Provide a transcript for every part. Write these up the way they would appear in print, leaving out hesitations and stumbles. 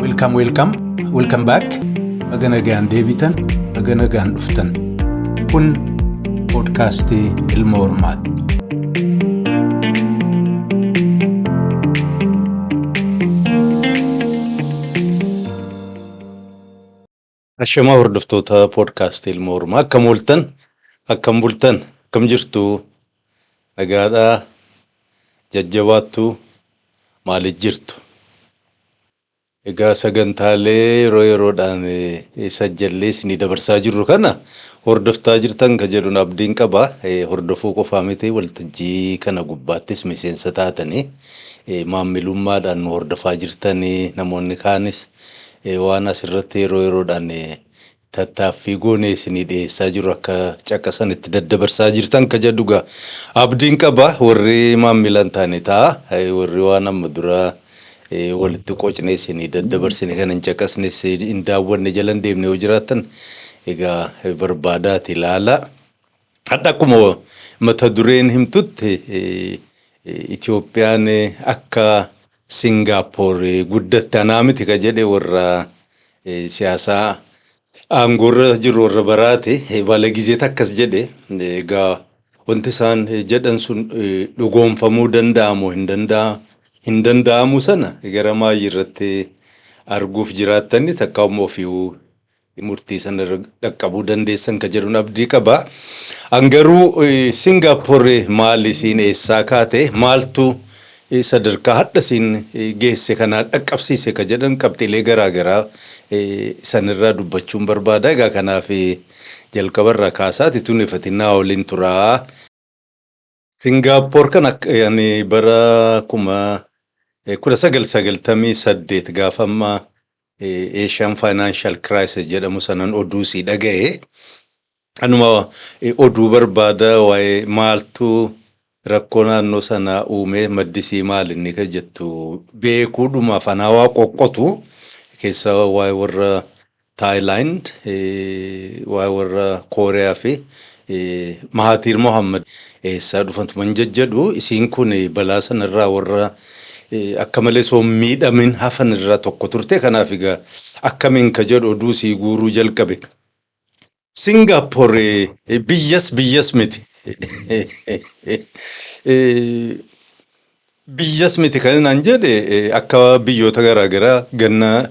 Welcome, welcome, welcome back. Baga nagaan deebitan, baga nagaan dhuftan. Kun poodkaastii Ilma Hormaati. Ashamaa hordoftoota poodkaastii Ilma Hormaa akkam ooltan, akkam bultan, akkam jirtu, nagaadhaa, jajjabaattu, maaliif jirtu? Egaa sagantaalee yeroo yeroodhaan sajjallee isinii dabarsaa jirru kana hordoftaa jirtan ka jedhuun abdiin qaba. Hordofuu qofaa miti waltajjii kana gubbaattis miseensa taatanii maammilummaadhaan nu hordofaa jirtanii namoonni kaanis waan asirratti yeroo yeroodhaan tattaaffii goonee isinii dhiyeessaa jiru akka caqasan itti daddabarsaa jirtan ka jedhu gaa abdiin qaba. Warri maammila hin taane ta'a. Warri waan amma dura walitti qocnee isinii daddabarsine kana hin caqasnes hin daawwanne jala hin deemne yoo jiraattan egaa barbaadaati ilaala. Hadha akkuma mata dureen himtutti Itoophiyaan akka Singaappoor guddatte anaa miti ka jedhe warra siyaasaa aangoorra jiru warra baraati. Baala gizeet akkas jedhe. Egaa wanti isaan jedhan sun dhugoomfamuu danda'amu hin danda'amu sana gara maayii irratti arguuf jiraattani takka immoo ofii murtii sana irra dhaqqabuu dandeessan ka jedhuun abdii qaba. An garuu Singaappoor maali isiin eessaa kaate maaltu sadarkaa hadha isiin geesse kanaa dhaqqabsiise ka jedhan qabxiilee garaa garaa sanirraa dubbachuun barbaada. Egaa kanaaf jalqabarraa kaasaati tun ifatinnaa waliin turaa. Singaappoor kan ani bara 1998 gaafa amma Asian Financial Crisis jedhamu sanan oduu sii dhaga'e. Anuma oduu barbaada waa'ee maaltu rakkoo naannoo sanaa uume maddisii maal inni kan jettu beekuudhumaaf anaa waa qoqqotu keessa waa'ee warra Taayilaand, waa'ee warra Kooriyaa fi Mahaatiir Mohaammed eessaa dhufantu man jajjedhu isiin kun balaa sanarraa warra akka malee osoo hin miidhamin hafan irraa tokko turte. Kanaaf egaa akkamiin ka jedhu oduu sii guuruu jalqabe. Singaappoor biyyas biyyas miti. Biyyas miti kan naan jedhe akka biyyoota garaagaraa ganna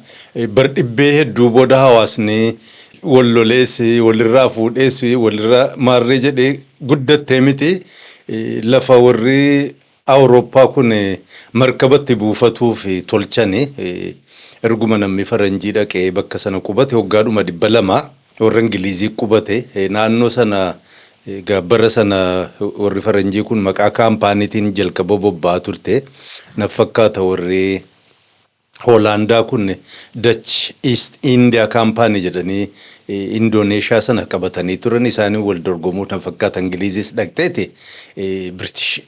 bar dhibbee hedduu booda hawaasni wal lolees walirraa fuudhees walirraa maarree jedhee guddattee miti lafa warri Awurooppaa kun markabatti buufatuuf tolchani erguma namni faranjii dhaqee bakka sana qubate waggaadhuma 200 warra Ingilizii qubate naannoo sana. Egaa bara sana warri faranjii kun maqaa kaampaaniitiin jalqaba bobba'aa turte. Naf fakkaata warri Hoolaandaa kun Dutch East India Company jedhanii Indooneeshiyaa sana qabatanii turan isaanii wal dorgomuu naf fakkaata Ingiliizis dhaqxeeti British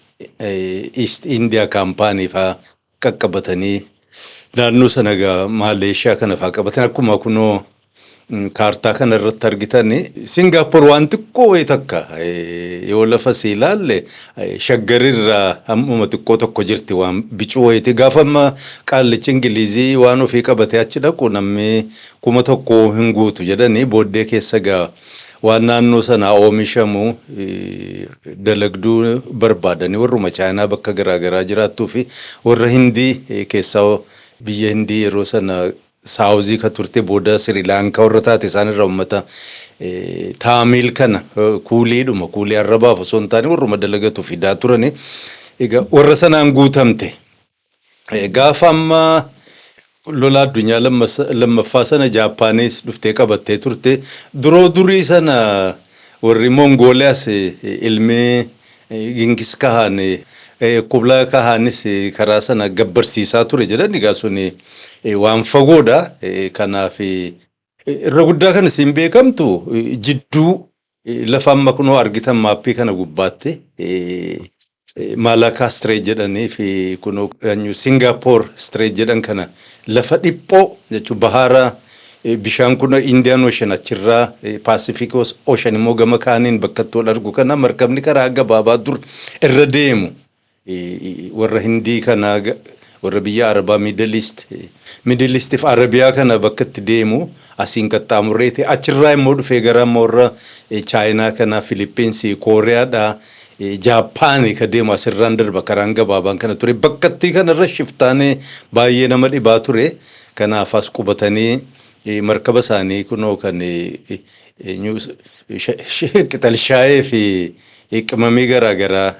East India Company faa qaqqabatanii naannoo sana egaa Maaleeshiyaa kana faa qabatan akkuma kunoo kaartaa kana irratti argitan Singaappoor waan xiqqoo wayii takka yoo lafa si ilaalle shaggarirraa hammuma xiqqoo tokko jirti waan bicuu wayiiti. Gaafa amma qaallichi Ingilizii waan ofii qabatee achi dhaqu namni 1000 hin guutu jedhanii booddee keessa gaa waan naannoo sanaa oomishamu dalagduu barbaadanii warruma Chaayinaa bakka garaa garaa jiraattuu fi warra Hindii keessaa biyya Hindii yeroo sana Saawuzii ka turte booda Sirilaankaa warra taate isaan irraa uummata Taamiil kana kuuliidhuma kuulii arrabaaf osoo hin taane warruma dalagatu fidaa turani. Egaa warra sanaan guutamte. Gaafa amma lola addunyaa lammaffaa sana Jaappaanis dhuftee qabattee turte. Duroo durii sana warri Mongooliyaas ilmi Gingis Kahaan Kublaa Kahaanis karaa sana gabbarsiisaa ture jedhan egaa suni waan fagoodha. Kanaaf irra guddaa kan isin beekamtu jidduu lafa amma kunoo argitan maappii kana gubbaatti Maalakaa Strait jedhanii fi kunoo Singaappoor Strait jedhan kana lafa dhiphoo jechuun bahaara bishaan kun Indian Ocean achirraa Pacific Ocean immoo gama kaaniin bakka itti wal argu kana markabni karaa gabaabaa dur irra deemu Warra Hindii kanaa, warra biyya Arabaa, Middle East fi Arabiyaa kana bakka itti deemu asiin qaxxaamurreeti. Achirraa immoo dhufee gara amma warra Chaayinaa kana, Filiippiinsii, Kooriyaadhaa, Jaappaanii ka deemu asirraan darba. Karaan gabaabaan kana ture. Bakkattii kanarra shiftaan baay'ee nama dhibaa ture. Kanaaf as qubatanii markaba isaanii kunoo kan qixalshaayee fi qimamii garaagaraa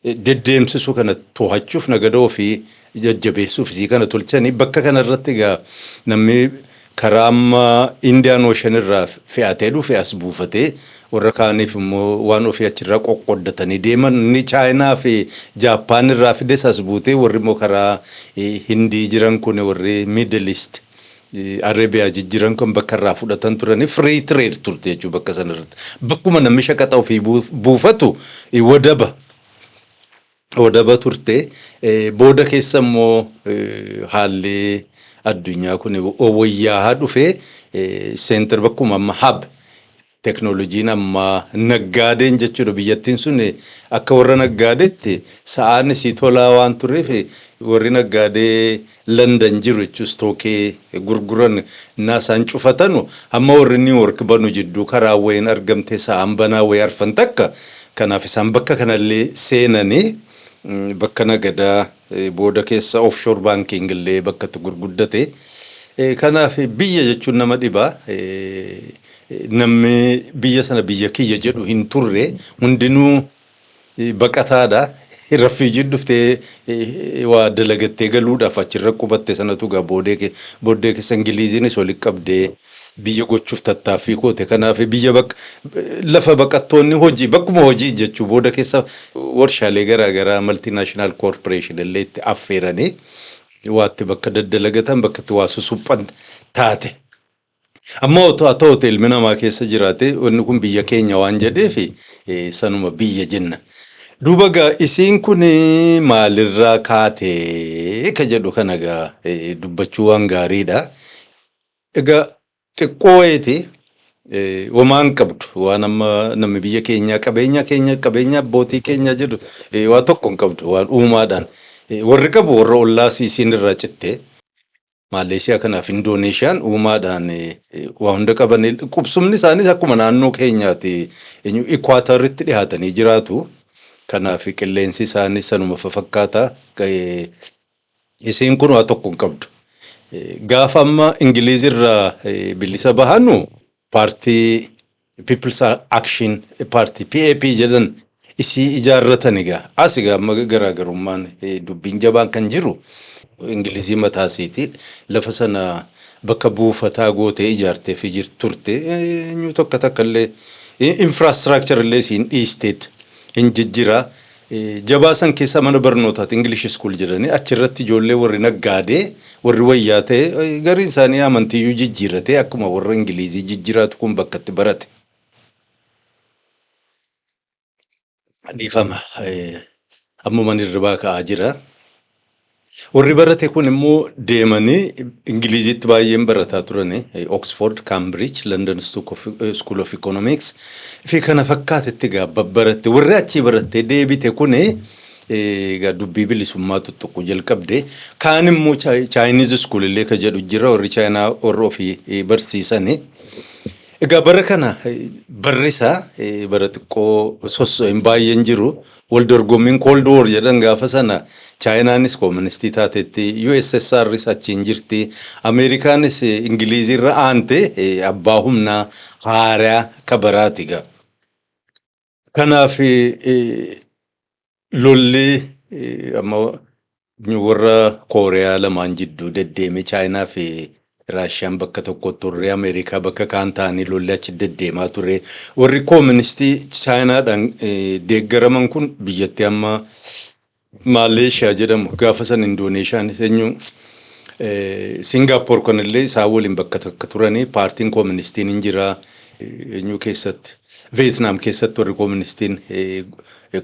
deddeemsisuu kana to'achuuf, nagada ofii jajjabeessuuf isii kana tolchanii. Bakka kanarratti egaa namni karaa amma Indian Ocean irraa fe'atee dhufe as buufatee, warra kaaniif immoo waan ofii achirraa qoqqooddatanii deeman. Inni Chaayinaa fi Jaappaan irraa fides as buutee, warri immoo karaa Hindii jiran kun, warri Middle East, Arabiyaa jijjiiran kun bakka irraa fudhatan turanii. Free trade turte jechuudha bakka sanarratti. Bakkuma namni shaqaxa ofii buufatu wadaba turte. Booda keessa immoo haalli addunyaa kun wayyaa'aa dhufee center, bakkuma amma hub teknooloojiin ammaa naggaadeen jechuudha. Biyyattiin sun akka warra naggaadetti sa'aan isii tolaa waan tureef, warri naggaadee London jiru jechuun stockee gurguran innaa isaan cufatanu hamma warri New York banu jidduu karaa wayiin argamte, sa'aan banaa wayii arfan takka. Kanaaf isaan bakka kanallee seenanii bakka nagadaa, booda keessa offshore banking illee bakka itti gurguddate. Kanaaf biyya jechuun nama dhibaa. Namni biyya sana biyya kiyya jedhu hin turre, hundinuu baqataadha. Refugee'n dhuftee waa dalagattee galuudhaaf achirra qubatte. Sanatu gaa booddee keessa Ingiliiziinis walitti qabdee biyya gochuuf tattaaffii goote. Kanaaf biyya lafa baqattoonni hojii, bakkuma hojii jechuu. Booda keessa warshaalee garaagaraa, multinational corporation illee itti affeeranii waatti bakka daddalagatan, bakka itti waa susuphan taate. Amma otoo haa ta'u ilmi namaa keessa jiraate, wanni kun biyya keenya waan jedheef sanuma biyya jenna. Duuba gaa isiin kun maalirraa kaatee ka jedhu kana gaa dubbachuu waan gaariidha. Egaa xiqqoo wayiiti, homaa hin qabdu. Waan amma namni biyya keenyaa, qabeenya keenya, qabeenya abbootii keenya jedhu waa tokko hin qabdu waan uumaadhaan. Warri qabu warra ollaa isiin irraa citte. Maaleeshiyaa kanaaf Indooneeshiyaan uumaadhaan waa hunda qaban. Qubsumni isaaniis akkuma naannoo keenyaati, equatoritti dhiyaatanii jiraatu. Kanaaf qilleensi isaanii sanuma fakkaata. Isiin kun waa tokko hin qabdu. Gaafa amma Ingiliizirraa bilisa bahanu paartii People's Action Party, PAP jedhan, isii ijaarratan. Egaa as egaa amma garaagarummaan dubbiin jabaan kan jiru Ingilizii mataa isiitiin lafa sana bakka buufataa gootee ijaartee fi turte. Eenyu tokko takka illee infrastructure illee isiin dhiisteet hin jijjiira. Jabaa san keessa mana barnootaati, English school jedhanii, achirratti ijoollee warri naggaadee, warri wayyaa ta'e, gariin isaanii amantiyyuu jijjiirratee akkuma warra Ingilizii jijjiiraatu kun bakka itti barate. Dhiifama, ammuman hirribaa ka'aa jira. Warri barate kun immoo deemanii Ingilizitti baay'een barataa turani. Oxford, Cambridge, London School of Economics fi kana fakkaatetti egaa babbaratte. Warri achii barattee deebite kuni egaa dubbii bilisummaa tuttuquu jalqabde. Kaan immoo Chinese School illee ka jedhu jira, warri Chaayinaa warra ofii barsiisani. Egaa bara kana barri isaa bara xiqqoo sosso'in baay'een jiru. Wal dorgommiin Cold War jedhan gaafa sana Chaayinaanis kooministii taatetti, USSRs achiin jirti. Ameerikaanis Ingiliizirra aante abbaa humnaa haaraa kabaraati egaa. Kanaaf lolli amma warra Kooriyaa lamaan jidduu deddeeme, Chaayinaa fi Raashiyaan bakka tokkotti, warri Ameerikaa bakka kaan ta'anii lolli achi deddeemaa ture. Warri kooministii Chaayinaadhaan deeggaraman kun biyyattii amma Maaleeshiyaa jedhamu, gaafa san Indooneeshiyaan, eenyu, Singaappoor kanallee isaan waliin bakka tokko turanii. Paartiin kooministiin hin jira. Eenyu keessatti, Veetnaam keessatti warri kooministiin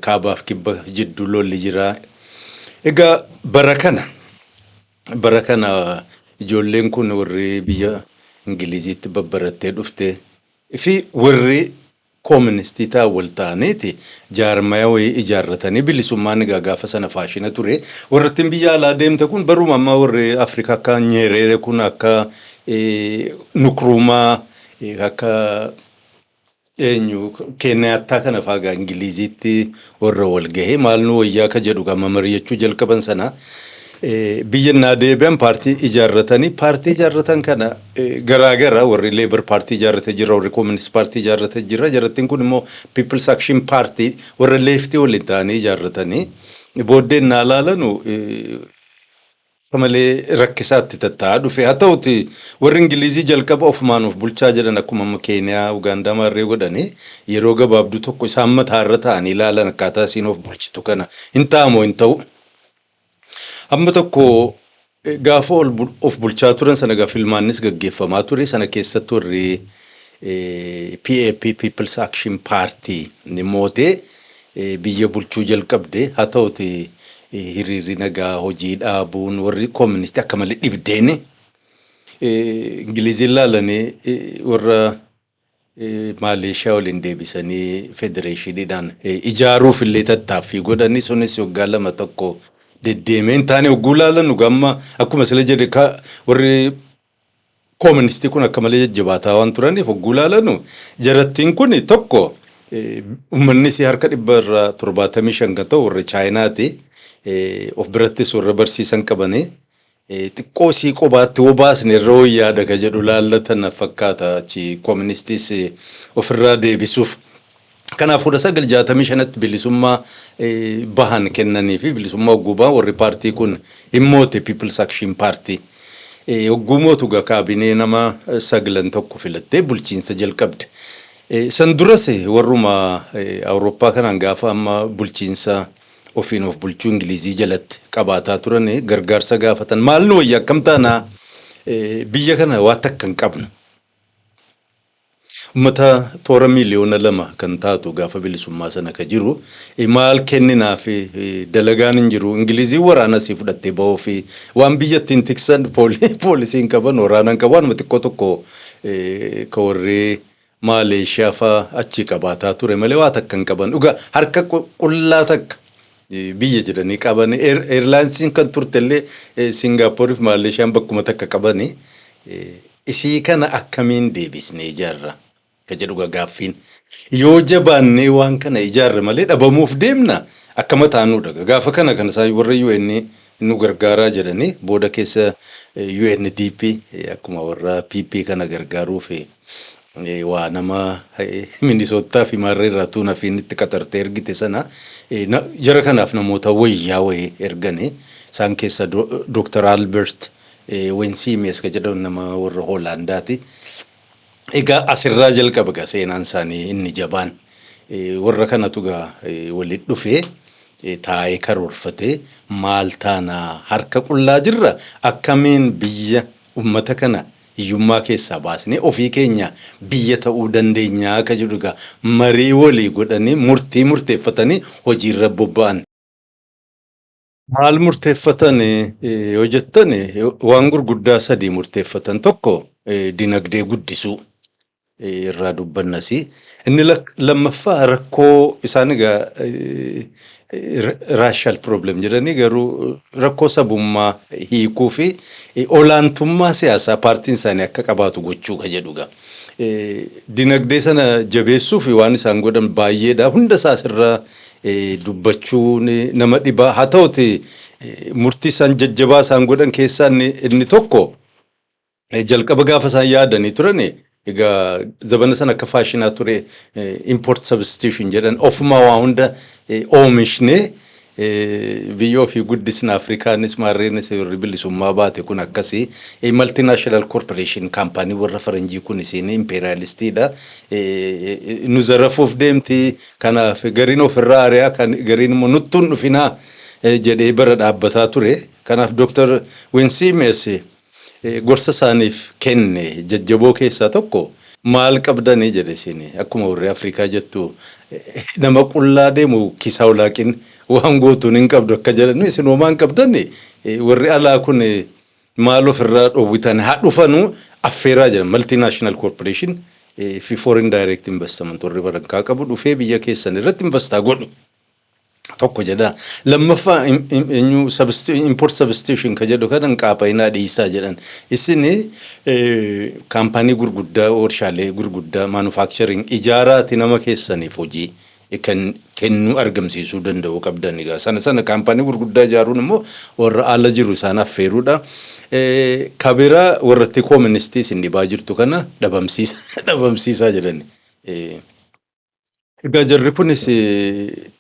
kaabaaf kibba jidduu lolli jira. Egaa bara kana ijoolleen kun warri biyya Ingiliziitti babbarattee dhufte fi warri kooministii ta'an wal ta'aniiti jaarmaya wayii ijaarratanii. Bilisummaan egaa gaafa sana faashina ture. Warrattiin biyya alaa deemte kun baruma ammaa warri Afrikaa akka Nyereere kun, akka Nukruumaa, akka eenyu Keeniyaattaa kana fa'aa egaa Ingiliziitti warra wal gahee maal nu wayyaa ka jedhu gama mari'achuu jalqaban sana, biyya naa deebi'an paartii ijaarratanii. Paartii ijaarratan kana garaagara, warri Labour Party ijaarratee jira, warri Communist Party ijaarratee jira. Jarattiin kun immoo People's Action Party warra leftii waliin ta'anii ijaarratanii booddeen naa laalanu malee rakkisaatti tatta'aa dhufe. Haa ta'uti, warri Ingilizii jalqaba ofumaan of bulchaa jedhan. Akkuma amma Keeniyaa, Ugaandaa maarree godhanii yeroo gabaabduu tokko isaan mataarra ta'anii ilaalan akkaataa isiin of bulchitu kana hin ta'amoo hin ta'u. Hamma tokko gaafa of bulchaa turan sana gaafa filmaannis gaggeeffamaa ture sana keessatti warri PAP, People's Action Party, ni mootee biyya bulchuu jalqabde. Haa ta'uti, hiriirri nagaa, hojii dhaabuun warri kooministii akka malee dhibdeeni Ingiliziin laalanii warra Maaleeshiyaa waliin deebisanii federeeshiniidhaan ijaaruuf illee tattaaffii godhanii, sunis waggaa 2 tokko deddeemee hin taane. Hogguu laalan gamma akkuma sila jedhe warri kooministii kun akka malee jajjabaataa waan turaniif, hogguu laalanu jarattiin kun tokko uummanni isii harka 75% kan ta'u warra Chaayinaati. Of birattis warra barsiisan qabanii xiqqoo isii qobaatti hoo baasne irra wayyaadha ka jedhu laallatan fakkaata achi kooministiis ofirraa deebisuuf. Kanaaf 1965tti bilisummaa bahan kennanii fi bilisummaa hogguu bahan warri paartii kun hin moote, People's Action Party. Hogguu mootu gaa kaabinee nama saglan tokko filattee bulchiinsa jalqabde. San duras warruma Awurooppaa kanaan gaafa amma bulchiinsa ofiin of bulchuu Ingilizii jalatti qabaataa turan gargaarsa gaafatan. Maal nu wayya, akkam taanaa, biyya kana waa takka hin qabnu. Uummata toora 2 miiliyoona kan taatu gaafa bilisummaa sana ka jiru maal kenninaa fi dalagaan hin jiru. Ingiliziin waraana sii fudhattee bahuu fi waan biyyattiin tiksan poolisiin qaban, waraana hin qabu. Waanuma xiqqoo tokko ka warri Maaleeshiyaa fa'aa achi qabaataa ture malee waa takka hin qaban. Dhugaa harka qullaa takka biyya jedhanii qaban. Airlinesiin kan turtellee Singaappooriif Maaleeshiyaan bakkuma takka qabani. Isii kana akkamiin deebisnee ijaarra ka jedhu gaaffiin. Yoo jabaannee waan kana ijaarre malee dhabamuuf deemna, akka mataanuudha. Gaafa kana kan isaan warra UN nu gargaaraa jedhanii booda keessa UNDP akkuma warra PP kana gargaaruuf waa nama Minisootaa fi Maarree irraa tuun hafiin itti qaxartee ergite sana jara kanaaf namoota wayyaa wayii erganii isaan keessa Dr. Albert Wensiimees ka jedhamu nama warra Hoolaandaati. Egaa asirraa jalqaba egaa seenaan isaanii inni jabaan. Warra kanatu egaa walitti dhufee taa'ee karoorfatee, maal taanaa, harka qullaa jirra, akkamiin biyya ummata kana hiyyummaa keessaa baasnee ofii keenya biyya ta'uu dandeenyaa akka jedhu egaa marii walii godhanii murtii murteeffatanii hojiirra bobba'an. Maal murteeffatan yoo jettan, waan gurguddaa sadii murteeffatan. Tokko dinagdee guddisuu irraa dubbannasi. Inni lammaffaa rakkoo isaan egaa racial problem jedhanii garuu rakkoo sabummaa hiikuu fi olaantummaa siyaasaa paartiin isaanii akka qabaatu gochuu ka jedhu egaa. Dinagdee sana jabeessuuf waan isaan godhan baay'eedha. Hunda isaa asirraa dubbachuun nama dhibaa. Haa ta'uti, murtii isaan jajjabaa isaan godhan keessaa inni tokko jalqaba gaafa isaan yaadanii turan egaa zabana sana akka faashinaa ture import substitution jedhan. Ofumaa waa hunda oomishnee biyya ofii guddisna. Afrikaanis maarreenis warri bilisummaa baate kun akkasii multinational corporation kaampaanii warra faranjii kun isiin imperialistiidha, nu zarafuuf deemti. Kanaaf gariin ofirraa ari'aa, kan gariin immoo nuttuun dhufinaa jedhee bara dhaabbataa ture. Kanaaf Dr. Winsiimees gorsa isaaniif kenne jajjaboo keessaa tokko, maal qabdanii jedhe. Isin akkuma warri Afrikaa jettu nama qullaa deemu kisaa olaaqin waan gootuun hin qabdu akka jedhan, isin homaa hin qabdani, warri alaa kun maal ofirraa dhoowwitan, haa dhufanuu affeeraa jedhan. Multinational corporation fi foreign direct investment warri barankaa qabu dhufee biyya keessan irratti invest haa godhu. Tokko jedha. Lammaffaa, eenyu, import substitution ka jedhu kana qaaphaa'inaa dhiisaa jedhan. Isin kaampaanii gurguddaa, warshaalee gurguddaa, manufacturing ijaaraati, nama keessaniif hojii kan kennuu argamsiisuu danda'u qabdan. Egaa sana kaampaanii gurguddaa ijaaruun immoo warra ala jiru isaan affeeruudha. Kabiraa warratti kooministii isin dhibaa jirtu kana dhabamsiisaa jedhani. Egaa jarri kunis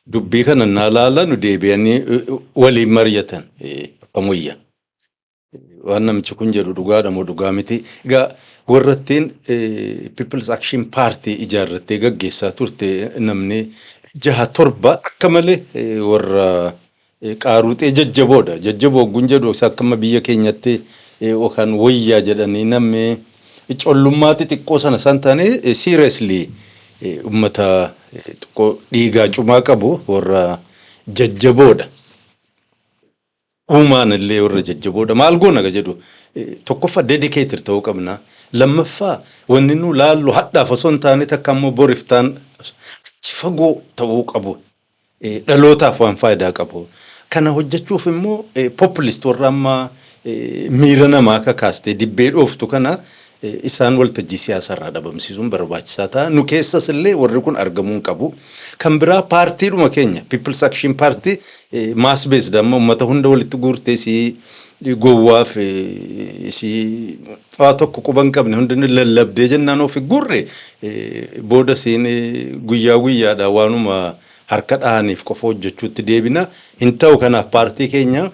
dubbii kana naa laala nu deebi'anii waliin mari'atan akkam wayya. Waan namichi kun jedhu dhugaadha moo dhugaa miti? Egaa warrattiin People's Action Party ijaarrattee gaggeessaa turte, namni jaha torba akka malee warra qaaruuxee jajjaboodha. Jajjaboo ogguun jedhu akkama biyya keenyatti yookaan wayyaa jedhanii namni collummaa xixiqqoo sana isaan taane, seriously uummata xiqqoo dhiigaa cumaa qabu, warra jajjaboodha. Uumaan illee warra jajjaboodha. Maal goona ka jedhu, tokkoffaa dedicated ta'uu qabna. Lammaffaa, wanni nu laallu hadhaaf osoo hin taane takka immoo boriftaan achi fagoo ta'uu qabu. Dhalootaaf waan faayidaa qabu. Kana hojjechuuf immoo populist warra amma miira namaa kakaastee dibbee dhooftu kana isaan waltajjii siyaasaarraa dhabamsiisuun barbaachisaa ta'a. Nu keessas illee warri kun argamuu hin qabu. Kan biraa, paartiidhuma keenya People's Action Party mass based amma uummata hunda walitti guurtee si gowwaaf si waa tokko quba hin qabne hundi lallabdee jennaan ofi gurre booda siin guyyaa guyyaadha waanuma harka dhahaniif qofa hojjechuutti deebina hin ta'u. Kanaaf paartii keenya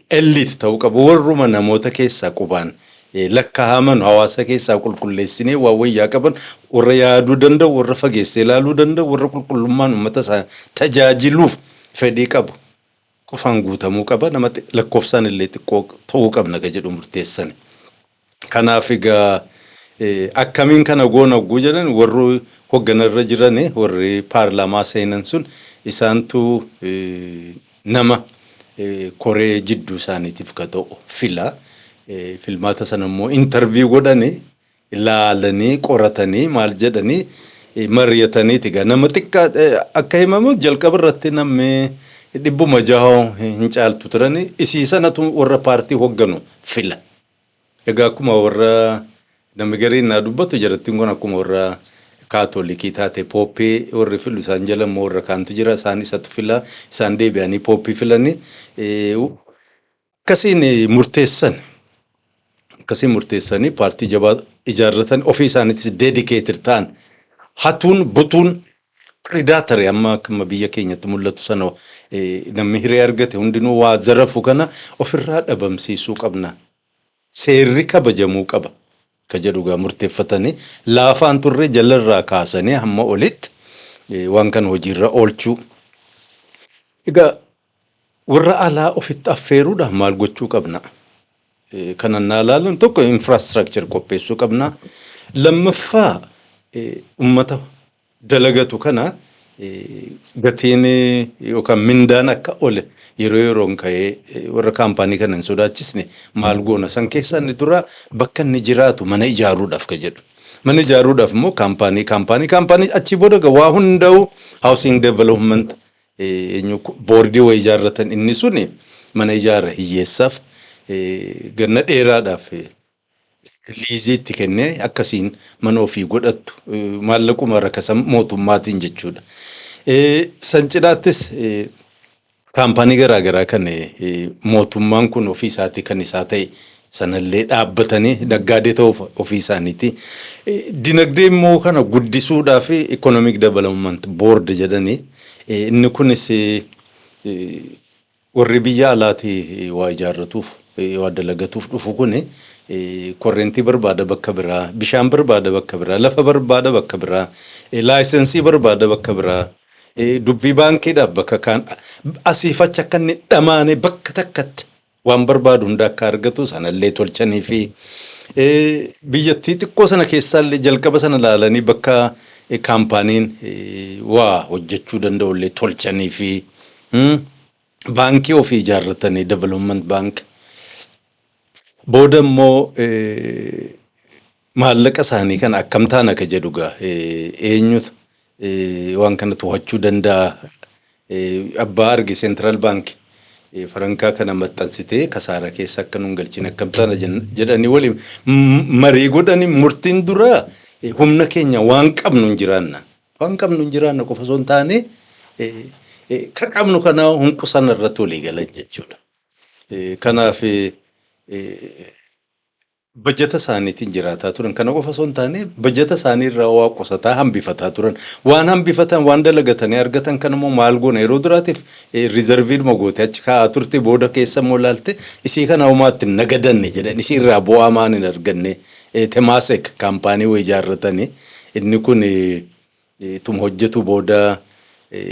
elite ta'uu qabu, warruma namoota keessaa qubaan lakkaa'aman hawaasa keessaa qulqulleessinee waan wayyaa qaban, warra yaaduu danda'u, warra fageessee ilaaluu danda'u, warra qulqullummaan uummata isaa tajaajiluuf fedhii qabu qofaan guutamuu qaba, nama lakkoofsaan illee xiqqoo ta'uu qabna ka jedhu murteessan. Kanaaf egaa akkamiin kana goona hogguu jedhan, warri hoogganarra jiran, warri paarlaamaa seenan sun isaantu nama koree jidduu isaaniitiif ka ta'u fila. Filmaata sana immoo interview godhanii ilaalanii qoratanii maal jedhanii mari'ataniiti. Egaa nama xiqqaa akka himamu jalqaba irratti namni 600 hin caaltu turani, isii sanatu warra paartii hoogganu fila. Egaa akkuma warra namni gariin naa dubbatu, jarattiin kun akkuma warra kaatolikii taate, pooppii warri filu, isaan jala immoo warra kaantu jira, isaan isatu fila, isaan deebi'anii pooppii filanii akkasiin murteessan. Akkasiin murteessanii paartii jabaa ijaarratan, ofii isaaniitis dedicated ta'an, hatuun butuun predatory amma akkuma biyya keenyatti mul'atu sana namni hiree argate hundinuu waa zarafu kana ofirraa dhabamsiisuu qabna. Seerri kabajamuu qaba ka jedhu gaa murteeffatanii laafaan turre jalarraa kaasanii hamma olitti waan kana hojiirra oolchuu. Egaa warra alaa ofitti affeeruudhaaf maal gochuu qabna? Kanan naa ilaalan, tokko, infrastructure qopheessuu qabna. Lammaffaa, uummata dalagatu kana gatiin yookaan mindaan akka ole yeroo yeroon ka'ee warra kaampaanii kana hin sodaachisne maal goona? San keessaa inni dura bakka inni jiraatu mana ijaaruudhaaf ka jedhu. Mana ijaaruudhaaf immoo kaampaanii achii booda waa hunda'u housing development boordii wayii ijaarratan, inni suni mana ijaara hiyyeessaaf ganna dheeraadhaaf liiziitti kennee akkasiin mana ofii godhattu maallaquma rakasa mootummaatiin jechuudha. San cinaattis kaampaanii garaagaraa kan mootummaan kun ofii isaatii kan isaa ta'e sanallee dhaabbatanii naggaadee ta'uuf ofii isaaniiti. Dinagdee immoo kana guddisuudhaaf Economic Development Board jedhanii, inni kunis warri biyya alaatii waa ijaarratuuf waa dalagatuuf dhufu kuni korrentii barbaada bakka biraa, bishaan barbaada bakka biraa, lafa barbaada bakka biraa, laayisensii barbaada bakka biraa, dubbii baankiidhaaf bakka kaan asiif achi akka inni dhamaane bakka takkatti waan barbaadu hunda akka argatu sanallee tolchanii fi biyyattii xiqqoo sana keessaallee jalqaba sana ilaalanii bakka kaampaaniin waa hojjechuu danda'ullee tolchanii fi baankii ofii ijaarratanii, development bank. Booda immoo Maallaqa isaanii kana akkam taana ka jedhu gaa, eenyutu waan kana to'achuu danda'a? Abbaa arge central bank farankaa kana maxxansitee kasaara keessa akka nun galchine akkam taana jedhanii waliin marii godhanii, murtiin duraa humna keenya waan qabnu hin jiraanna. Waan qabnu hin jiraanna qofa osoo hin taane, ka qabnu kana hunqusan irratti walii galan jechuudha. Kanaaf bajata isaaniitiin jiraataa turan. Kana qofa osoo hin taane, bajata isaanii irraa waa qusataa hambifataa turan. Waan hambifatan, waan dalagatanii argatan kan immoo maal goona? Yeroo duraatiif reserve-iidhuma goote achi kaa'aa turte. Booda keessa immoo laalte, isii kana homaatti hin nagadanne jedhan, isii irraa bu'aa maan hin arganne. Temasek kaampaanii wayii ijaarratanii, inni kun tuma hojjetu booda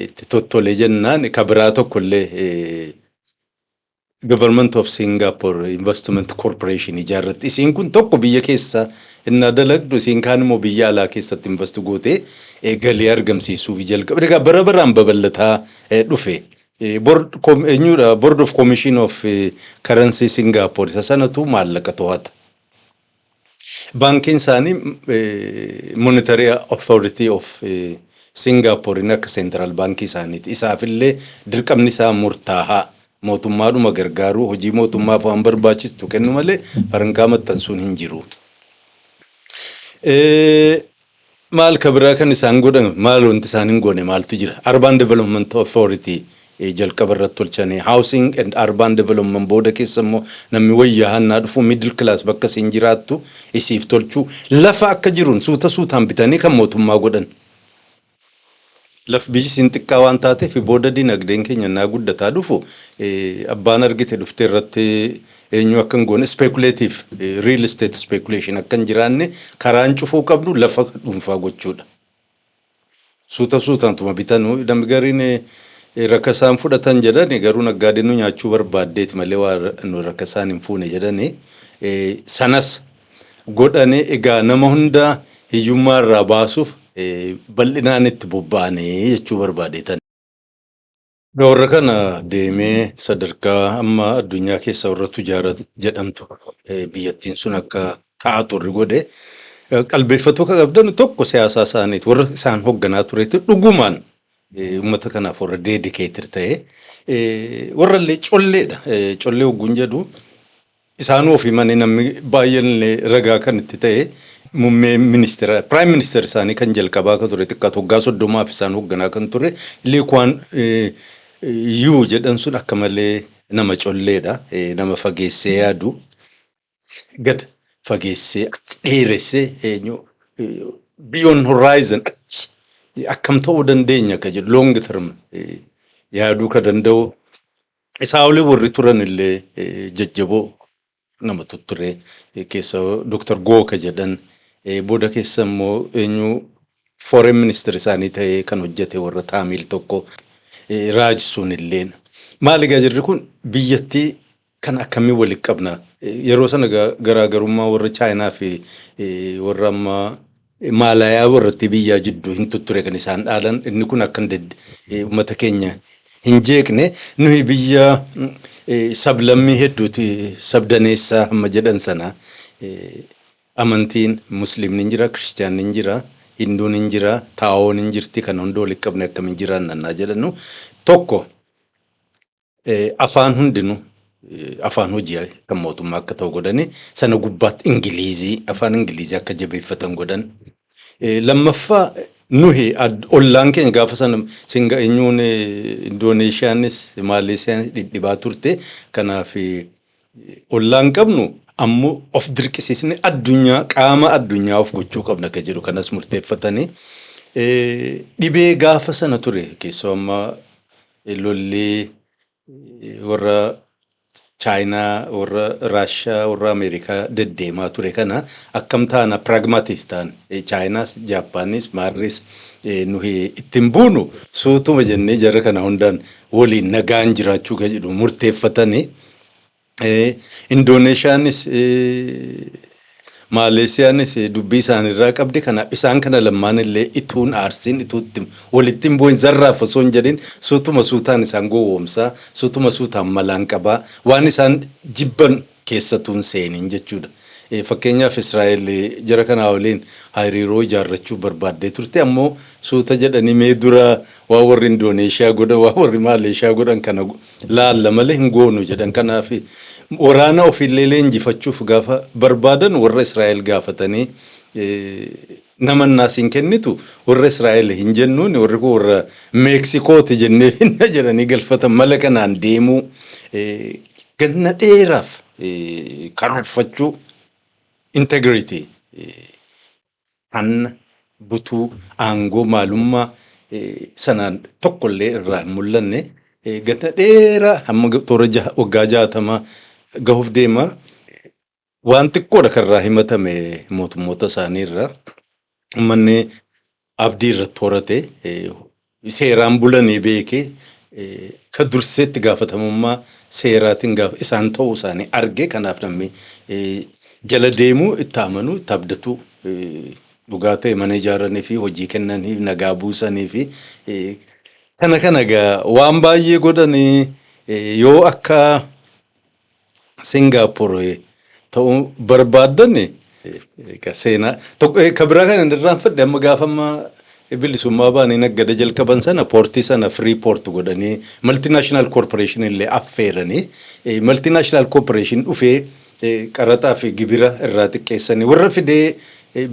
itti tottole jennaan, ka biraa tokkollee Government of Singapore Investment Corporation ijaarratti. Isiin kun tokko biyya keessa innaa dalagdu, isiin kaan immoo biyya alaa keessatti invest gootee galii argamsiisuuf jalqabe. Egaa bara baraan babal'ataa dhufe. Board eenyudha, Board of Commission of Currency Singapore, isa sanatu maallaqa to'ata. Baankiin isaanii Monetary Authority of Singapore akka central baankii isaaniiti. Isaafillee dirqamni isaa murtaahaa, mootummaadhuma gargaaruu, hojii mootummaaf waan barbaachistu kennu malee farankaa maxxansuun hin jiru. Maal ka biraa kan isaan godhan? Maal wanti isaan hin goone maaltu jira? Urban Development Authority jalqaba irratti tolchanii, Housing and Urban Development booda keessa immoo namni wayyaa hannaa dhufu, middle class bakka isiin jiraattu isiif tolchuu, lafa akka jiruun suuta suutaan bitanii kan mootummaa godhan. Laf biyyi isiin xiqqaa waan taateef, booda dinagdeen keenya naa guddataa dhufu abbaan argite dhuftee irratti eenyu akka hin goone, speculative real estate speculation akka hin jiraanne karaan cufuu qabnu lafa dhuunfaa gochuudha. Suuta suutaantuma bitanuu, namni gariin rakka isaan fudhatan jedhani, garuu naggaadeen nu nyaachuu barbaaddeeti malee waa nu rakka isaan hin fuune jedhani sanas godhani. Egaa nama hunda hiyyummaa irraa baasuuf bal'inaan itti bobba'anii jechuu barbaadeetan. Warra kana deemee sadarkaa amma addunyaa keessa warra tujaara jedhamtu biyyattiin sun akka ta'aa turre godhe. Qalbeeffatuu akka qabdan tokko siyaasaa isaaniiti. Warra isaan hoogganaa turetti dhugumaan uummata kanaaf warra dedicated ta'e, warra illee colleedha. Collee hogguun jedhu, isaanuu ofii manii namni baay'een illee ragaa kan itti ta'e, muummee ministeera, prime minister isaanii kan jalqabaa kan ture, xiqqaatu waggaa 30f isaan hoogganaa kan ture, Lee Kuan Yew jedhan sun akka malee nama colleedha. Nama fageessee yaadu, gad fageessee achi dheeressee, eenyu, beyond horizon achi akkam ta'uu dandeenya ka jedhu, long term yaaduu ka danda'u. Isaa olii warri turan illee jajjaboo nama tutture, keessa Dr. Goh ka jedhan, booda keessa immoo eenyu foreign minister isaanii ta'ee kan hojjete, warra Taamiil tokko Raaj sun illeen. Maal egaa jirri kun biyyattii kan akkamii walitti qabna? Yeroo sana garaagarummaa warra Chaayinaa fi warra amma Maalayaa warratti biyyaa jidduu hin tutture kan isaan dhaalan. Inni kun akka uummata keenya hin jeeqne, nuyi biyya sablammii hedduuti, sabdaneessaa hamma jedhan sana, amantiin Musliimni hin jira, Kiristiyaanni hin jira, Hinduun hin jira, Taa'oon hin jirti, kan hunda walitti qabne akkamiin jiraannannaa jedhannu, tokko afaan hundinuu afaan hojii kan mootummaa akka ta'u godhani, sana gubbaatti Ingiliizii, afaan Ingiliizii akka jabeeffatan godhan. Lammaffaa, nuyi ollaan keenya gaafa sana singa eenyuun, Indooneeshiyaanis Maaleeshiyaanis dhidhibaa turte. Kanaaf ollaan qabnu ammoo of dirqisiisne addunyaa, qaama addunyaa of gochuu qabna ka jedhu kanas murteeffatanii, dhibee gaafa sana ture keessoo amma lolli warra Chaayinaa, warra Raashaa, warra Ameerikaa deddeemaa ture kana akkam taana, pragmatist ta'an, Chaayinaas, Jaappaanis, Maarris nuyi ittiin buunu, suutuma jennee jara kana hundaan waliin nagaan jiraachuu kan jedhu murteeffatanii. Indooneeshiyaanis Maaleeshiyaanis dubbii isaaniirraa qabdi. Kanaaf isaan kana lamaan illee ituun aarsiin, ituutti walitti hin bu'in, zarraaf osoo hin jedhin, suutuma suutaan isaan gowwoomsaa, suutuma suutaan malaan qabaa, waan isaan jibban keessatuun seeniin jechuudha. Fakkeenyaaf, Israa'el jara kanaa waliin hariiroo ijaarrachuu barbaaddee turte. Ammoo suuta jedhanii, mee dura waa warri Indooneeshiyaa godhan, waa warri Maaleeshiyaa godhan kana laalla malee hin goonu jedhan. Kanaaf waraana ofiillee leenjifachuuf gaafa barbaadan warra Israa'el gaafatanii, nama naas hin kennitu, warra Israa'el hin jennuun, warri kun warra Meeksikooti jennee finna jedhanii galfatan. Mala kanaan deemuu, ganna dheeraaf karoorfachuu, integrity, hanna, butuu, aangoo, maalummaa sanaan tokkollee irraa hin mul'anne, ganna dheeraa hamma toora waggaa 60 gahuuf deema. Waan xiqqoodha kan irraa himatame mootummoota isaanii irraa. Uummanni abdii irratti horate, seeraan bulanii beekee, kan dursee itti gaafatamummaa seeraatiin gaafa isaan ta'uu isaanii arge, kanaaf namni jala deemuu, itti amanuu, itti abdatu dhugaa ta'e, mana ijaaranii fi hojii kennanii, nagaa buusanii fi kana kana egaa waan baay'ee godhanii. Yoo akka Singaappoor ta'uu barbaaddan, seenaa kan biraa kan hin irraanfadhe, amma gaafa amma bilisummaa baanii naggada jalqaban sana, poortii sana free port godhanii, multinational corporation illee affeeranii, multinational corporation dhufee qaraxaa fi gibira irraa xiqqeessanii, warra fidee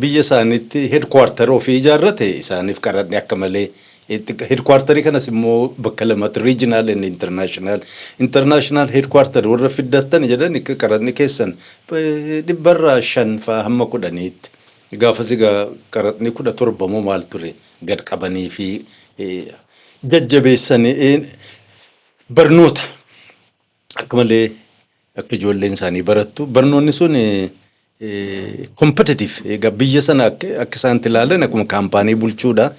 biyya isaaniitti headquarter ofii ijaarrate isaaniif qaraxni akka malee. Headquarterii kanas immoo bakka lamatti, regional and international. International headquarter warra fiddattan jedhan, qaraxni keessan 5% faa hamma 10tti. Gaafas egaa qaraxni 17 moo maal ture, gad qabanii fi jajjabeessanii, barnoota akka malee akka ijoolleen isaanii barattu. Barnoonni sun competitive, egaa biyya sana akka isaan itti ilaalan akkuma kaampaanii bulchuudha.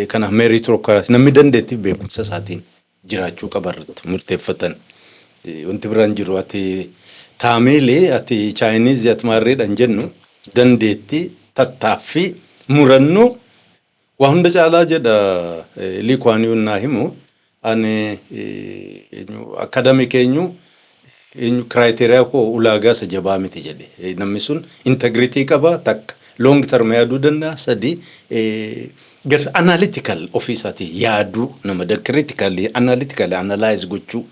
Kanaaf meritocracy, namni dandeettiif beekumsa isaatiin jiraachuu qaba irratti murteeffatan. Wanti biraan jiru, ati Taamiilii, ati Chaayiniizii, ati maarreedhaan jennu, dandeettii, tattaaffii, murannoo waa hunda caalaa jedha. Lee Kuan Yew naa himu, ani academic eenyu eenyu criteria koo ulaagaa isa jabaa miti jedhe. Namni sun integrity qaba, takka, long term yaaduu danda'a, sadi, analytical ofii isaatii yaaduu nama, critically, analytically analyze gochuu,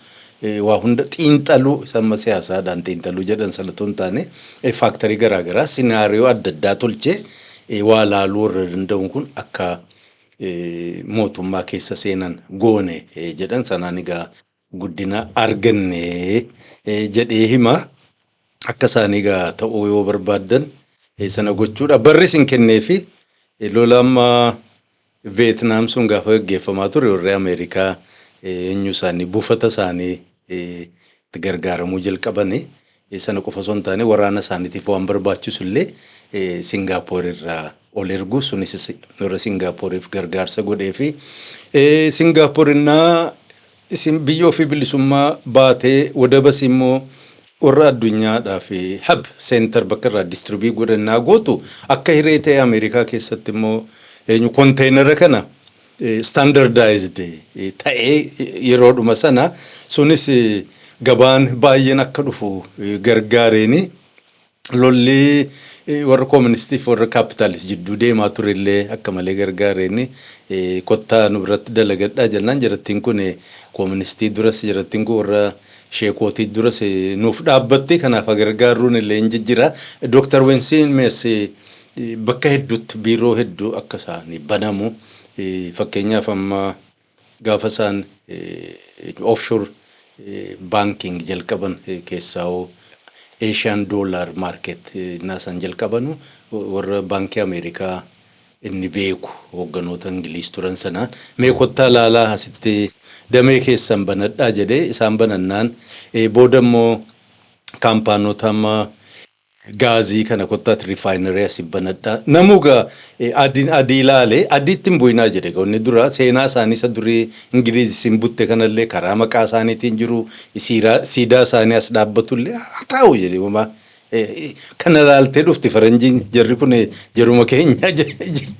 waa hunda xiinxaluu, samma siyaasaadhaan xiinxaluu jedhan sana otoo hin taane, factorii garaagaraa, scenario adda addaa tolchee waa laaluu warra danda'u kun akka mootummaa keessa seenan goone jedhan. Sanaan egaa guddina arganne jedhee hima. Akka isaanii egaa ta'uu yoo barbaaddan sana gochuudha. Barri isin kenneefi lola amma Veetnaam sun gaafa gaggeeffamaa ture, warri Ameerikaa eenyu isaanii buufata isaanii itti gargaaramuu jalqabanii, sana qofa osoo hin taane waraana isaaniitiif waan barbaachisu illee Singaappoor irraa ol ergu. Sunis warra Singaappooriif gargaarsa godhee fi Singaappoor innaa isin biyya ofii bilisummaa baatee, wadabas immoo warra addunyaadhaa fi hub center bakka irraa distribute godhannaa gootu, akka hiree ta'e Ameerikaa keessatti immoo eenyu containera kana standardized ta'ee yeroodhuma sana, sunis gabaan baay'een akka dhufu gargaareeni, lolli warra kooministii fi warra kaapitaalist jidduu deemaa turellee akka malee gargaareeni, kottaa nu biratti dalagadhaa jennaan, jarattiin kun kooministii duras, jarattiin kun warra sheekootii duras nuuf dhaabbatti, kanaaf gargaaruun illee hin jijjiira. Dooktar Wensiin Mees bakka hedduutti biiroo hedduu akka isaanii banamu, fakkeenyaaf amma gaafa isaan offshore banking jalqaban, keessaa Asian dollar market innaa isaan jalqabanu, warra baankii Ameerikaa inni beeku, hoogganoota Ingiliis turan sanaan, mee kottaa laalaa, asitti damee keessan banadhaa jedhee, isaan banannaan, booda immoo kaampaanota amma gaazii kana kottaatti refinery asii banadhaa. Namuu gaa adii adii ilaalee adiitti hin bu'inaa jedhe. Inni dura seenaa isaanii isa durii Ingiliiz isin butte kanallee karaa maqaa isaaniitiin jiru, siidaa isaanii as dhaabbatullee haa taa'u jedhe. Homaa kana laaltee dhufti faranjiin, jarri kun jaruma keenya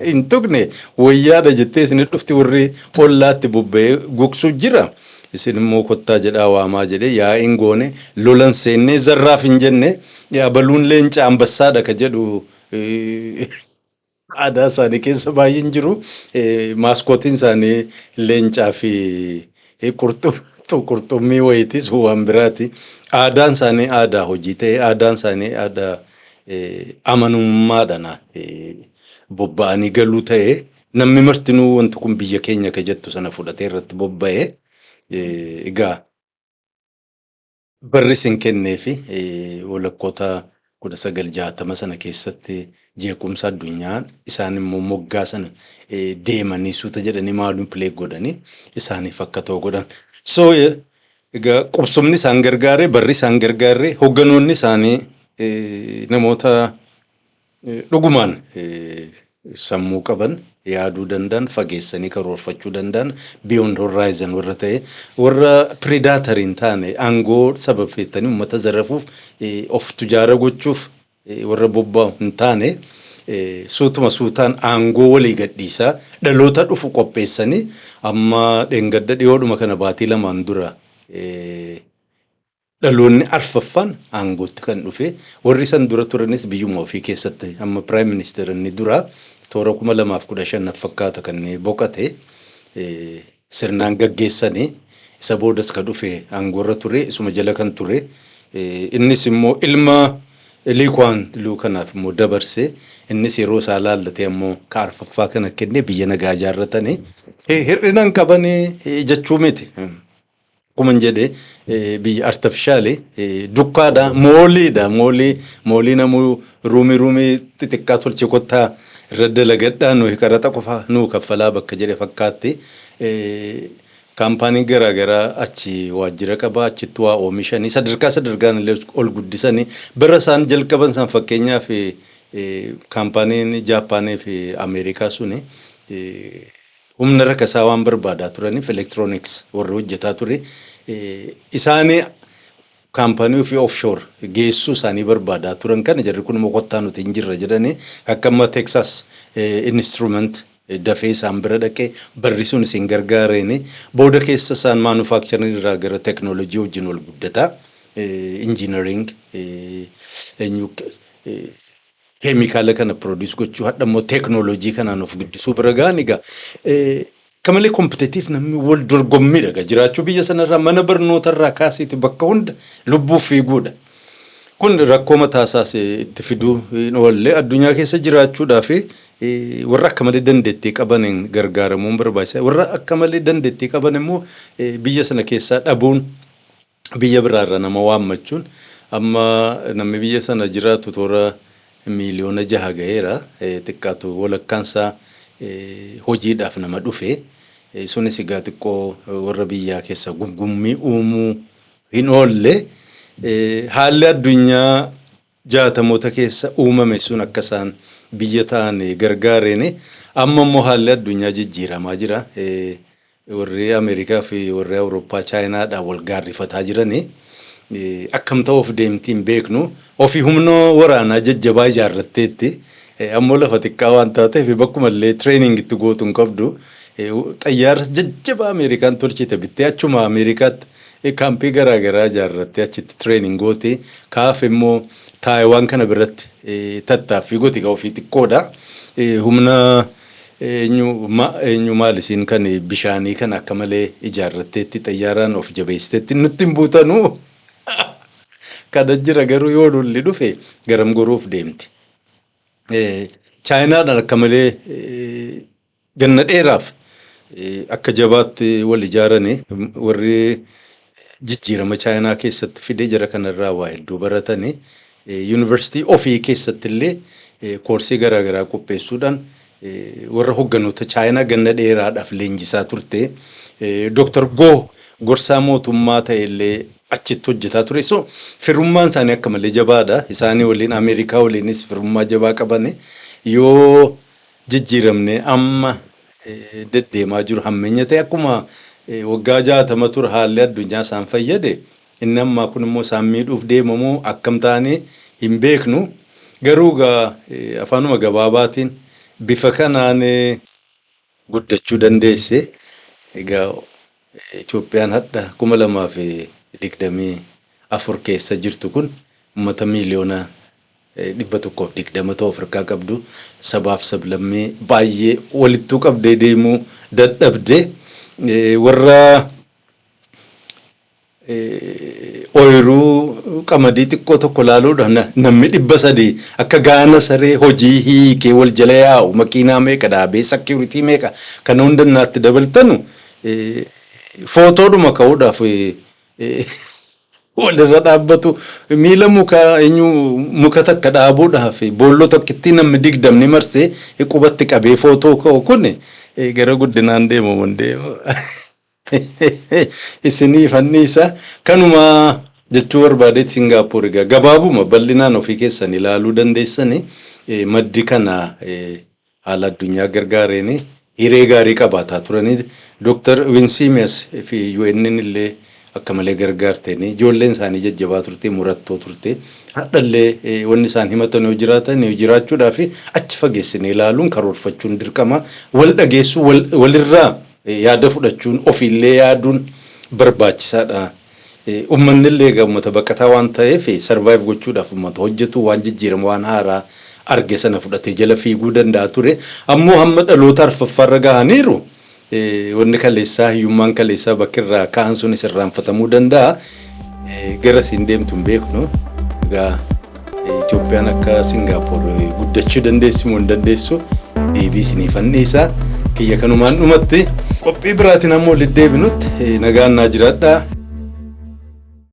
hin tuqne wayyaadha jettee isin dhufti, warri ollaatti bobba'ee gogsu jira. Isin immoo kottaa jedhaa waamaa jedhee yaa'iin goone, lolan seennee zarraaf hin jenne. Abaluun leenca ambassaadha ka jedhu aadaa isaanii keessa baay'een jiru. Mascotiin isaanii leencaa fi qurxummii wayiitis waan biraati. Aadaan isaanii aadaa hojii ta'e, aadaan isaanii aadaa amanamummaadhaan bobba'anii galuu ta'e, namni martinuu wanti kun biyya keenya ka jettu sana fudhatee irratti bobba'e. Egaa barri isin kennee fi walakkoota 1960 sana keessatti jeequmsa addunyaa isaan immoo moggaa sana deemanii suuta jedhanii maaluun play godhanii isaaniif akka ta'u godhan. So egaa qubsumni isaan gargaare, barri isaan gargaare, hogganoonni isaanii namoota dhugumaan sammuu qaban, yaaduu danda'an, fageessanii karoorfachuu danda'an, beyond horizon warra ta'e, warra predatory hin taane, aangoo sababfeettanii uummata zarafuuf, of tujaara gochuuf warra bobba'u hin taane, suutuma suutaan aangoo walii gadhiisaa dhaloota dhufu qopheessanii amma dheengadda dhiyoodhuma kana baatii 2n dura dhaloonni arfaffaan aangootti kan dhufe. Warri san dura turanis biyyuma ofii keessatti amma prime minister inni dura toora 2015 fakkaata kan boqote sirnaan gaggeessanii, isa boodas ka dhufe aangoorra ture isuma jala kan ture, innis immoo ilma Liikwaan Luu kanaaf immoo dabarse. Innis yeroo isaa laallatee ammoo ka arfaffaa kana kennee biyya nagaa ijaarratanii hir'ina hin qabanii jechuu miti. Akkuma jedhe biyya artificial dukkaadha, malliidha, mallii mallii namuu roomii roomii xixiqqaa tolche, kottaa irra dalagadhaa, nuyi qaraxa qofa nuu kaffalaa bakka jedhe fakkaatti. Kaampaanii garaagaraa achi waajjira qabaa, achitti waa oomishanii sadarkaa sadarkaan illee ol guddisanii bara isaan jalqaban san, fakkeenyaaf kaampaaniin Jaappaanii fi Ameerikaa suni humna rakasaa waan barbaadaa turaniif electronics warri hojjetaa ture isaanii kaampaanii ofii offshore geessuu isaanii barbaadaa turan. Kana jarri kun immoo kottaa, nuti hin jirra jedhanii, akka amma Texas Instrument dafee isaan bira dhaqee barri sun isin gargaareeni booda keessa isaan manufacturing irraa gara teknoolojii wajjin wal guddataa, engineering, keemikaala kana produce gochuu, hadha immoo teknoolojii kanaan of guddisuu bira ga'an. Egaa akka malee competitive, namni wal dorgommiidha. Egaa jiraachuu biyya sanarraa mana barnootarraa kaasiiti bakka hunda lubbuuf fiiguudha. Kun rakkoo mataasaas itti fiduu hin oolle. Addunyaa keessa jiraachuudhaa fi warra akka malee dandeettii qabaniin gargaaramuun barbaachisaa. Warra akka malee dandeettii qaban immoo biyya sana keessaa dhabuun biyya biraarraa nama waammachuun, amma namni biyya sana jiraatu toora miiliyoona 6 gaheera. Xiqqaatu walakkaansaa hojiidhaaf nama dhufe. Sunis egaa xiqqoo warra biyyaa keessa gumgummii uumuu hin oolle. Haalli addunyaa jaatamoota keessa uumame sun akka isaan biyya ta'an gargaareen, amma immoo haalli addunyaa jijjiiramaa jira. Warri Ameerikaa fi warri Awurooppaa Chaayinaadhaan wal gaarrifataa jiranii. Akkam ta'uuf deemtii hin beeknu. Ofii humna waraanaa jajjabaa ijaarratteetti. Ammoo lafa xiqqaa waan taateef bakkuma illee training itti gootu hin qabdu. Xayyaara jajjabaa Ameerikaan tolchite bittee achuma Ameerikaatti kaampii garaagaraa ijaarrattee achitti training gooti. Kaaf immoo Taayiwaan kana biratti tattaaffii gooti, ofii xiqqoodha. Humna eenyu maal isiin kan bishaanii kan akka malee ijaarratteetti, xayyaaraan of jabeessiteetti nutti hin buutanuu. Kana jira, garuu yoo lolli dhufe garam goruuf deemti? Chaayinaadhaan akka malee ganna dheeraaf akka jabaatti wal ijaaranii, warri jijjiirama Chaayinaa keessatti fidee jara kanarraa waa hedduu baratanii, yuunivarsiitii ofii keessatti illee koorsii garaagaraa qopheessuudhaan warra hogganoota Chaayinaa ganna dheeraadhaaf leenjisaa turte. Dooktar Goo gorsaa mootummaa ta'e illee achitti hojjetaa ture. So firummaan isaanii akka malee jabaadha. Isaanii waliin, Ameerikaa waliinis firummaa jabaa qabani. Yoo jijjiiramne amma deddeemaa jiru hammeenya ta'e, akkuma waggaa 60 ture haalli addunyaa isaan fayyade, inni ammaa kun immoo isaan miidhuuf deemamoo akkam ta'anii hin beeknu. Garuu egaa afaanuma gabaabaatiin bifa kanaan guddachuu dandeesse. Egaa Itoophiyaan hadha 2024 keessa jirtu kun uummata miiliyoona 120 ta'u Afrikaa qabdu, sabaaf sablammii baay'ee walittuu qabdee deemuu dadhabde, warra ooyiruu qamadii xiqqoo tokko laaluudhaan namni 300 akka gaana saree hojii hiikee wal jala yaa'u, makiinaa meeqa dhaabee, security meeqa kana hunda naatti dabaltanu, footoodhuma ka'uudhaaf walirra dhaabbatu, miila muka eenyu muka takka dhaabuudhaaf boolloo tokkitti namni 20 marsee qubatti qabee footoo ka'u kun gara guddinaan deemu mun deemu. Isinii fanniisa kanuma jechuu barbaadeet. Singaapoor egaa gabaabuma bal'inaan ofii keessan ilaaluu dandeessani. Maddi kana haala addunyaa gargaareen hiree gaarii qabaataa turanii, Dooktar Winsimius fi UN'n illee akka malee gargaarteen, ijoolleen isaanii jajjabaa turte, murattoo turte. Hadhallee wanni isaan himatan yoo jiraatan yoo jiraachuudhaa fi achi fageessinee ilaaluun karoorfachuun dirqama, wal dhageessuu, walirraa yaada fudhachuun, ofiillee yaaduun barbaachisaadha. Uummanni illee egaa uummata baqataa waan ta'eef survive gochuudhaaf uummata hojjetu, waan jijjiirama waan haaraa arge sana fudhatee jala fiiguu danda'a ture. Ammoo hamma dhaloota arfaffaarra gahaniiru. Wanni kaleessaa, hiyyummaan kaleessaa bakki irraa ka'an sunis irraanfatamuu danda'a. Gara siin deemtu hin beeknu. Egaa Itoophiyaan akka Singaapoor guddachuu dandeessi moo hin dandeessu, deebii isiniif anniisa. Kiyya kanumaan dhumatti, qophii biraatiin ammoo walitti deebinutti nagaan naa jiraadhaa.